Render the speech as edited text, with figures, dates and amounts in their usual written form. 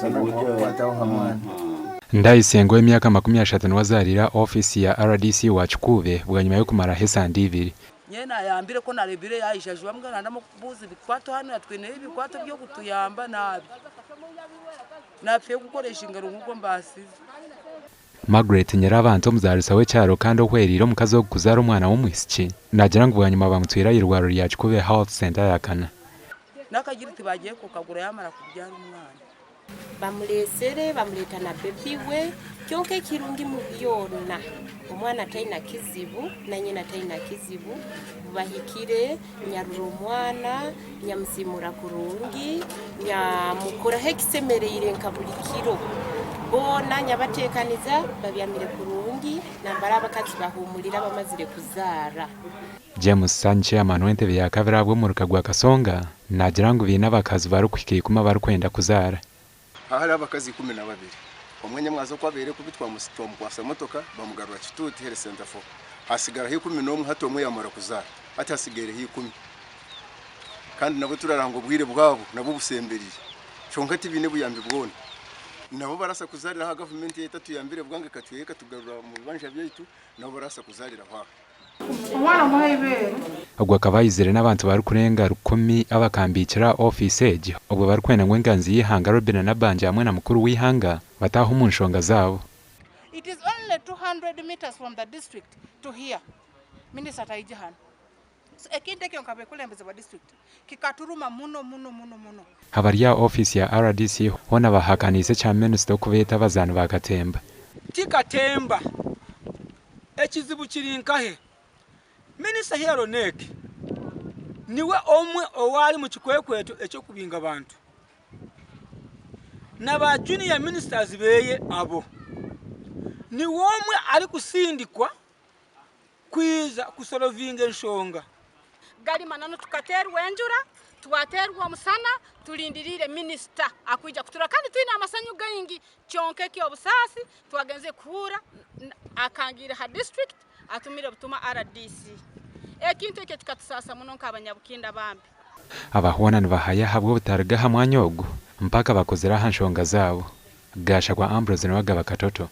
Omusana gwakukwataho ha mwana. Ndayisenga ow'emyaka 30 niwe azaariire aha ofiisi ya rdc wa Kikuube bwanyima y'okumaraho esande ibiri. Nyowe nayambire ku narebire yaija juba mbwenu nandamu kubuuza ebikwato hanu twineyo ebikwato by'okutuyamba nabi nafeyo kukoresha engaro nk'oku mbaasize. Margaret Nyirabantu omuzaarisa w'ekyaro kandi ohwereire omukazi ogu kuzaara omwana w'omwishiki naagira ngu bwanyima bamutwire aha irwariro rya Kikuube Health Centre yakana. N'akagiri tibagiye kukagura yamara kubyara omwana. Bamureetsire bamureeta na bebi we, kyonka ekirungi mu byona omwana taina kizibu na nyina taina kizibu, bahikire nyarura omwana nyamusiimura kurungi, nyamukoraho ekisemereire nka buri kiro, boona nyabateekaniza babyamire kurungi nambara abakazi bahuumurire abamazire kuzaara. James Sanyi Chairman w'entebe ya kabiri ahabw'omuruka gwa Kasonga naagira ngu baine abakazi barikuhika ikumi abarikwenda kuzaara. Aha hariho abakazi 12. Omwe nyamwaza oku abaire kubi twamukwasa motoka bamugarura Kituuti Health Centre 4. Hasigaraho 11 hati omwe yamara kuzaara hati hasigaireho ikumi. Kandi nabo turaranga obwire bwabo nabwo busemberiire kyonka tibaine buyambi bwona. Nabo barasa kuzarira aha gavumenti yaitu etatuyambire bwangu ekatwihayo ekatugarura omu bibanja byaitu nabo barasa kuzariraho aha. Omwana omuhe eibeere. Ogwo akaba aizire n'abantu barikurenga rukumi abakambiikire aha ofiisi egi obwo barikwenda ngu enganzi y'eihanga Robinah Nabbanja hamwe na mukuru w'eihanga bataahe omu nshonga zaabo. It is only 200 metres from the district to here. Minisita taija hanu. So ekintu ekyo nkabekulembeze ba district kikaturuma muno muno muno muno. Abari aha ofiisi ya rdc hoona bahakaniise ekya minisita okubeeta abazaani ba katemba. Ti katemba. Ekizibu kiri nkahe? Minisita Hillary Onek niwe omwe owaari mu kikwekweto eky'okubinga abantu na ba junior ministers beye abo. Niwe omwe arikusindikwa kwija kusolovinga enshonga. Gari mananu tukateerwa enjura, twateerwa omusana, turindiriire minisita akwija kuturora kandi twine amasanyu gaingi kyonka eky'obusaasi twagenzire kuhuura akangiire ha district atumire butuma rdc. Ekintu ekyo kikatusaasa muno nk'abanyabukinda bambi. Aba hoona nibahaya ahabw'obutariga aha mwanya ogu mpaka bakozire aha nshonga zaabo. Gashakwa Ambrose niwe agaba Katoto.